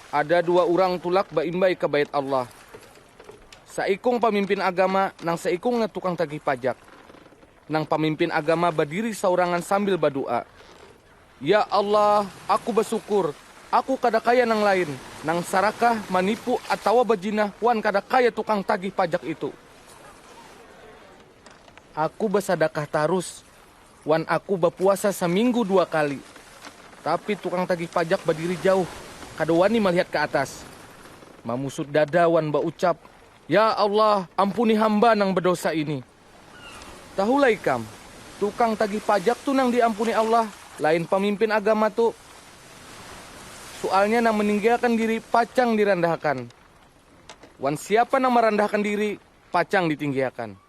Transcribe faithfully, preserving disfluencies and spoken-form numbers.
Ada dua urang tulak baimbai ka Bait Allah. Saikung pamimpin agama, nang saikungnya tukang tagih pajak. Nang pamimpin agama badiri saurangan sambil badu'a, "Ya Allah, aku basukur, aku kada kaya nang lain, nang sarakah, manipu, atawa bajinah wan kada kaya tukang tagih pajak itu. Aku basadakah tarus, wan aku bapuasa saminggu dua kali. Tapi tukang tagih pajak badiri jauh, kada wani malihat ka atas. Mamusut dada wan baucap, 'Ya Allah, ampuni hamba nang badosa ini.' Tahulai kam, tukang tagih pajak tu nang diampuni Allah, lain pamimpin agama tu. Sualnya nang maninggiakan diri pacang dirandahakan. Wan siapa nang marandahakan diri, pacang ditinggiakan."